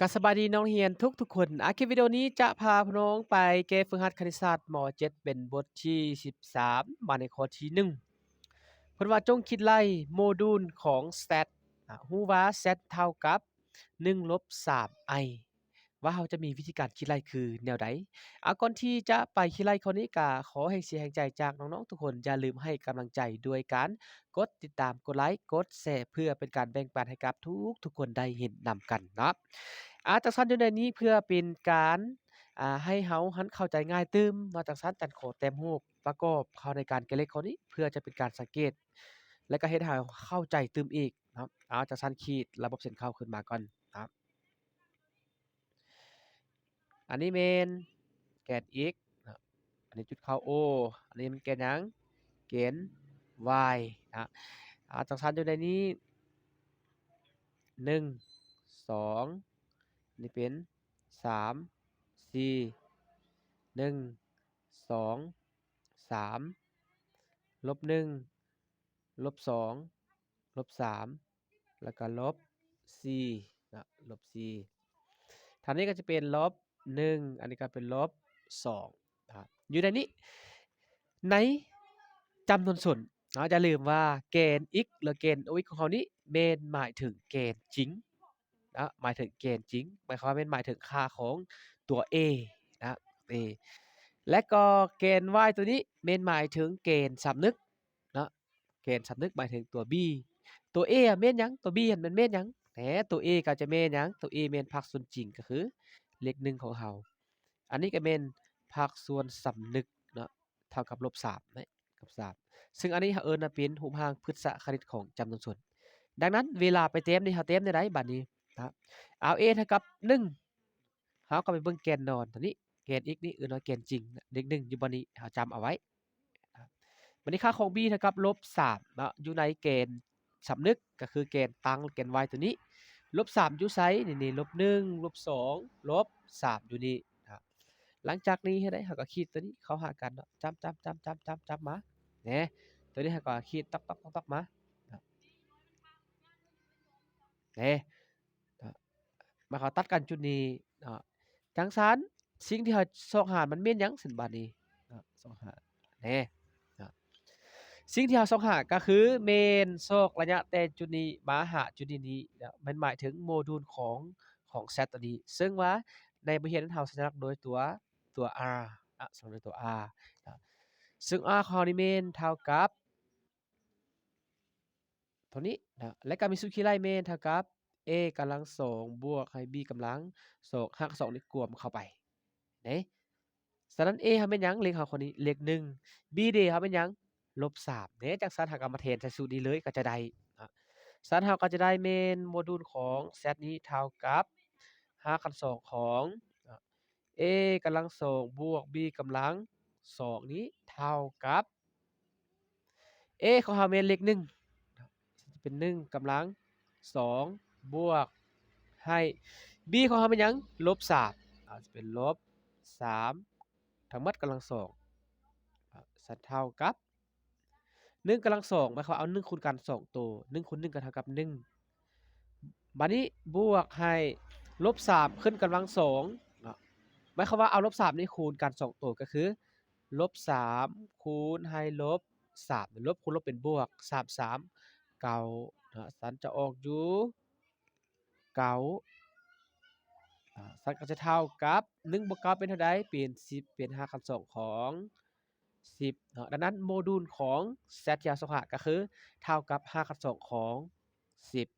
ກະສະບາຍດີນ້ອງຮຽນທຸກໆຄົນ. ອາ ຄລິບວິດີໂອນີ້ຈະພາພວກນ້ອງໄປແກ້ຝຶກຫັດຄະນິດສາດ ມໍເຈັດ ເປັນບົດທີສິບສາມ ມາໃນຂໍ້ທີໜຶ່ງ ເພິ່ນວ່າຈົ່ງຄິດໄລ່ໂມດູນຂອງ Z ອາ ຮູ້ວ່າ Z ເທົ່າກັບ ໜຶ່ງລົບສາມ I ວ່າເຮົາຈະມີວິທີການຄິດໄລ່ຄືແນວໃດ? ອາ ກ່ອນທີ່ຈະໄປຄິດໄລ່ຂໍ້ນີ້ ກະຂໍແຮງເຊຍແຮງໃຈຈາກນ້ອງໆທຸກຄົນ. ຢ່າລືມໃຫ້ກຳລັງໃຈດ້ວຍການກົດຕິດຕາມ, ກົດໄລ, ກົດແຊ ເພື່ອເປັນການແບ່ງປັນໃຫ້ກັບທຸກໆຄົນໄດ້ເຫັນນຳກັນເນາະ. ອາ ຈັ່ງຊັ້ນຢູ່ໃນນີ້ເພື່ອເປັນການ ອາ ໃຫ້ເຮົາຫັ້ນເຂົ້າໃຈງ່າຍຕື່ມເນາະ, ຈັ່ງຊັ້ນຈັນຂໍແຕ້ມຮູບປະກອບເຂົ້າໃນການແກ້ເລກຂໍ້ນີ້ ເພື່ອຈະເປັນການສັງເກດ ແລະກະເຮັດໃຫ້ເຮົາເຂົ້າໃຈຕື່ມອີກເນາະ. ອາ ຈັ່ງຊັ້ນຂີດລະບົບເສັ້ນເຂົ້າຂຶ້ນມາກ່ອນເນາະ. ອັນນີ້ແມ່ນແກນ x ເນາະ, ອັນນີ້ຈຸດເຂົ້າ O, ອັນນີ້ແມ່ນແກນຫຍັງ? ແກນ y ນະ. ອາ ຈັ່ງຊັ້ນຢູ່ໃນນີ້ ໜຶ່ງ ສອງ ນີ້ເປັນ ສາມ ສີ່ ໜຶ່ງ ສອງ ສາມ ລົບ ໜຶ່ງ ລົບ ສອງ ລົບ ສາມ ແລ້ວກໍລົບ ສີ່ ເນາະ ລົບ ສີ່. ທາງນີ້ກໍຈະເປັນລົບ ໜຶ່ງ ອັນນີ້ກໍເປັນລົບ ສອງ ນະ. ຢູ່ໃນນີ້ ໃນຈຳນວນສົນເນາະ, ຢ່າລືມວ່າແກນ x ຫຼືແກນ O x ຂອງເຮົານີ້ແມ່ນໝາຍເຖິງແກນຈິງເນາະ, ໝາຍເຖິງແກນຈິງ ໝາຍຄວາມວ່າແມ່ນໝາຍເຖິງຄ່າຂອງຕົວ A ນະ A ແລະກໍແກນ y ຕົວນີ້ແມ່ນໝາຍເຖິງແກນສຳນຶກເນາະ, ແກນສຳນຶກໝາຍເຖິງຕົວ b. ຕົວ a ແມ່ນຫຍັງ? ຕົວ b ຫັ້ນມັນແມ່ນຫຍັງ? ແນ່ ຕົວ a ກໍຈະແມ່ນຫຍັງ? ຕົວ a ແມ່ນພາກສ່ວນຈິງ ກໍຄືເລກໜຶ່ງຂອງເຮົາ. ອັນນີ້ກໍແມ່ນພາກສ່ວນສຳນຶກເນາະ ເທົ່າກັບລົບສາມເນາະ ກັບສາມ ຊຶ່ງອັນນີ້ເຮົາເອີ້ນວ່າເປັນຮູບຮ່າງພຶດຊະຄະນິດຂອງຈຳນວນສົນ. ດັ່ງນັ້ນ ເວລາໄປແຕ້ມນີ້ ເຮົາແຕ້ມແນວໃດບາດນີ້ນະ? ເອົາ a ເທົ່າກັບໜຶ່ງ ເຮົາກໍໄປເບິ່ງແກນນອນຕົວນີ້ ແກນ x ນີ້ເອີ້ນວ່າແກນຈິງ ເລກໜຶ່ງຢູ່ບ່ອນນີ້ ເຮົາຈຳເອົາໄວ້. ບາດນີ້ຄ່າຂອງ b ເທົ່າກັບລົບສາມເນາະ ຢູ່ໃນແກນສຳນຶກ ກໍຄືແກນຕັ້ງ ແກນ y ຕົວນີ້. ລົບສາມຢູ່ໃສ? ນີ້ໆ ລົບໜຶ່ງ ລົບສອງ ລົບສາມ ຢູ່ນີ້ນະ. ຫຼັງຈາກນີ້ເຮັດໃດ? ເຮົາກໍຂີດຕົວນີ້ເຂົ້າຫາກັນເນາະ ຈ້ຳໆໆໆໆມາ ແນ່ ຕົວນີ້ເຮົາກໍຂີດຕອກໆໆໆມາ ແນ່ ມາເຂົ້າຕັດກັນຈຸດນີ້ເນາະ. ຈັ່ງຊັ້ນ ສິ່ງທີ່ເຮົາຊອກຫາມັນແມ່ນຫຍັງຊັ້ນບາດນີ້ເນາະ? ຊອກຫາ ແນ່ ເນາະ ສິ່ງທີ່ເຮົາຊອກຫາກໍຄືແມ່ນຊອກໄລຍະແຕ່ຈຸດນີ້ມາຫາຈຸດນີ້ນີ້ເນາະ ມັນໝາຍເຖິງໂມດູນຂອງ ຂອງ z ຕົວນີ້ ເຊິ່ງວ່າໃນບົດຮຽນນັ້ນເຮົາສັນຍາລັກໂດຍຕົວ ຕົວ r ເນາະ ສັນຍາລັກໂດຍຕົວ r ເນາະ ເຊິ່ງ r ຂອງເຮົານີ້ແມ່ນເທົ່າກັບ ຕົວນີ້ນະ ແລະກໍມີສູດຄິດໄລ່ແມ່ນເທົ່າກັບ a ກຳລັງສອງບວກໃຫ້ b ກຳລັງສອງ ຮາກສອງນີ້ກວມເຂົ້າໄປເດ້. ສະນັ້ນ a ເຮົາແມ່ນຫຍັງ? ເລກເຮົາຄົນນີ້ເລກໜຶ່ງ b ເດ ເຮົາແມ່ນຫຍັງ? ລົບສາມເດ້. ຈັ່ງຊັ້ນເຮົາກໍມາແທນໃສ່ສູດນີ້ເລີຍກໍຈະໄດ້ນະ. ສະນັ້ນເຮົາກໍຈະໄດ້ແມ່ນໂມດູນຂອງ z ນີ້ເທົ່າກັບຮາກຂັ້ນສອງຂອງ a ກຳລັງສອງບວກ b ກຳລັງສອງນີ້ເທົ່າກັບ a ຂອງເຮົາແມ່ນເລກໜຶ່ງ ຈະເປັນໜຶ່ງກຳລັງສອງບວກໃຫ້ b ຂອງເຮົາແມ່ນຫຍັງ? ລົບສາມ ອາ ຈະເປັນລົບສາມ ທັງໝົດກຳລັງສອງ ອາ ສັນເທົ່າກັບ ໜຶ່ງກຳລັງສອງ ໝາຍຄວາມວ່າເອົາໜຶ່ງຄູນກັນສອງໂຕ ໜຶ່ງຄູນໜຶ່ງກໍເທົ່າກັບໜຶ່ງ ບາດນີ້ບວກໃຫ້ລົບສາມຂຶ້ນກຳລັງສອງເນາະ ໝາຍຄວາມວ່າເອົາລົບສາມນີ້ຄູນກັນສອງໂຕ ກໍຄືລົບສາມຄູນໃຫ້ລົບສາມ ລົບຄູນລົບເປັນບວກ ສາມສາມເກົ້າເນາະ ສັນຈະອອກຢູ່ເກົ້າ ອາ ສັນກໍຈະເທົ່າກັບ ໜຶ່ງບວກເກົ້າເປັນເທົ່າໃດ? ເປັນສິບ ເປັນຮາກຂັ້ນສອງຂອງ ສິບເນາະ. ດັ່ງນັ້ນ ໂມດູນຂອງ z ທີ່ເຮົາຊອກຫາກໍຄືເທົ່າກັບຮາກຂັ້ນສອງຂອງສິບ